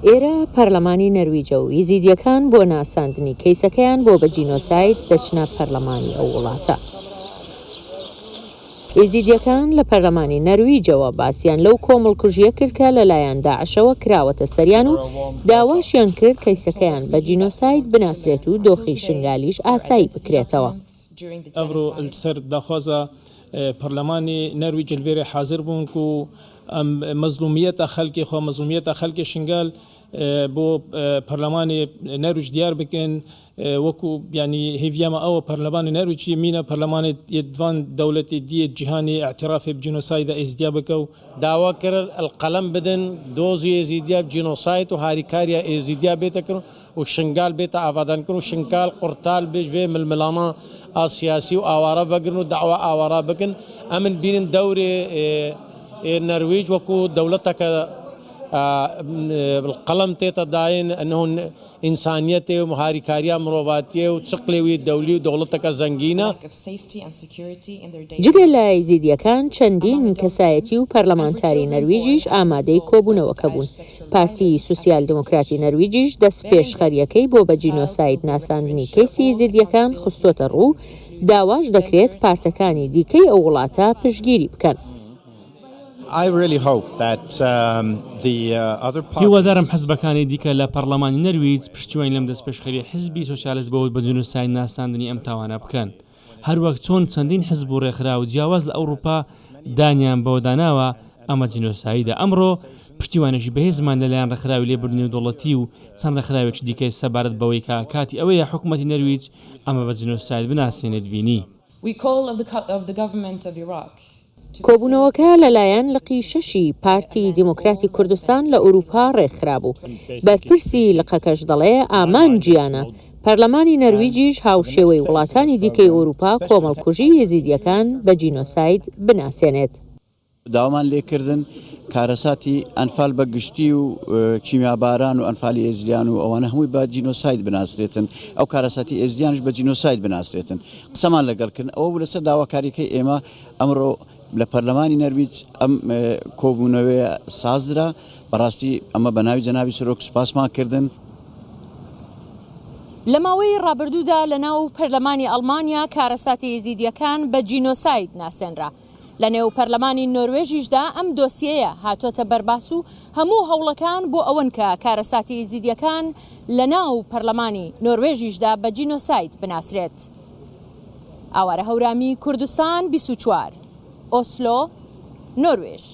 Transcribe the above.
ئێرە پەرلەمانی نەرویجە و ئیزیدییەکان بۆ ناساندنی کەیسەکەیان بۆ بە جینۆساید دەچنە پەرلەمانی ئەو وڵاتە. ئێزیدییەکان لە پەرلەمانی نەرویجەوە باسیان لەو کۆمڵکوژییە کرد کە لەلایەن داعشەوە کراوەتە سەریان و داواشیان کرد کەیسەکەیان بە جینۆساید بناسرێت و دۆخی شنگالیش ئاسایی بکرێتەوە. ئەڤرۆ لسەر داخوازا پەرلەمانی نەرویج لڤێرێ حازر بوون کو ئەم مەزلومیەتا خەلکێ خوە، مەزلومیەتا خەلکێ شنگال بۆ پەرلەمانی نەرویج دیار بکەن. وەکو یانی هێڤیا مە ئەوە پەرلەمانی نەرویجی مینە پەرلەمانێ یە ڤان دەولەتێ دیێ جیهانێ ئیعترافێ ب جینۆسایدا ئێزدیا بکە و. داوا کرد القەلەم بدن دۆزی ئێزیدیا ب جینۆساید و هاریکاریا ئێزیدیا بێتە کرن و شنگال بێتە ئاڤادان کرن و شنکال قورتال بێ ژ ڤێ ململانا ئا سیاسی و ئاوارە ڤەگرن و دەعوا ئاوارا بکن ئەمن بینن دەورێ نەرویج وەکو دەولەتەکە القەلەم تێتە داین ئەنهو ئینسانیەتێ و هاریکاریا مرۆڤاتیێ و چقلێ وی دەولی و دەوڵەتەکە زەنگینە. جگە لە ئێزیدییەکان چەندین کەسایەتی و پەرلەمانتاری نەرویجیش ئامادەی کۆبوونەوەکە بوون. پارتی سوسیال دیموکراتی نەرویجیش دەستپێشخەرییەکەی بۆ بە جینۆساید ناساندنی کەیسی ئێزیدییەکان خستۆتە ڕوو و داواش دەکرێت پارتەکانی دیکەی ئەو وڵاتە پشتگیری بکەن. هیوادارم حزبەکانی دیکە لە پەڕلەمانی نەرویج پشتیوانی لەم دەستپێشخەرییە حزبی سۆسیالست بۆ بە جینۆساید ناساندنی ئەم تاوانە بکەن. هەروەک چۆن چەندین حزب و ڕێکخراو جیاواز لە ئەوڕوپا دانیان بەوەدا ناوە ئەمە جینۆسایدە. ئەمڕۆ پشتیوانێکی بەهێزمان لەلایەن ڕێکخراوی لێبوردنی نێودەوڵەتی و چەند ڕێکخراوێکی دیکەی سەبارەت بەوەی کە کاتی ئەوەیە حکومەتی نەرویج ئەمە بە جینۆساید بناسێنێت بینی. کۆبوونەوەکە لەلایەن لقی شەشی پارتی دیموکراتی کوردستان لە ئەوروپا ڕێکخرابوو، بەرپرسی لقەکەش دەڵێ ئامانجیانە پەرلەمانی نەرویجیش هاوشێوەی وڵاتانی دیکەی ئەوروپا کۆمەڵکوژی یەزیدییەکان بە جینۆساید بناسێنێت. داوامان لێکردن کارەساتی ئەنفال بە گشتی و کیمیاباران و ئەنفالی ئێزدیان و ئەوانە هەمووی بە جینۆساید بناسرێتن، ئەو کارەساتی ئێزدیانش بە جینۆساید بناسرێتن. قسەمان لەگەڵ کردن، ئەوە بوو لەسەر داواکاریەکەی ئێمە ئەمڕۆ لە پەرلەمانی نەرویج ئەم کۆبوونەوەیە سازدرا، بەڕاستی ئەمە بە ناوی جەنابی سەرۆک سوپاسمان کردن. لە ماوەی ڕابردوودا لە ناو پەرلەمانی ئەڵمانیا کارەساتی ئێزیدییەکان بە جینۆساید ناسێنرا. لە نێو پەرلەمانی نۆروێژیشدا ئەم دۆسیەیە هاتۆتە بەرباس و هەموو هەوڵەکان بۆ ئەوەن کە کارەساتی ئیزیدیەکان لە ناو پەرلەمانی نۆروێژیشدا بە جینۆساید بناسرێت. ئاوارە هەورامی، کوردستان 24، ئۆسلۆ، نۆروێژ.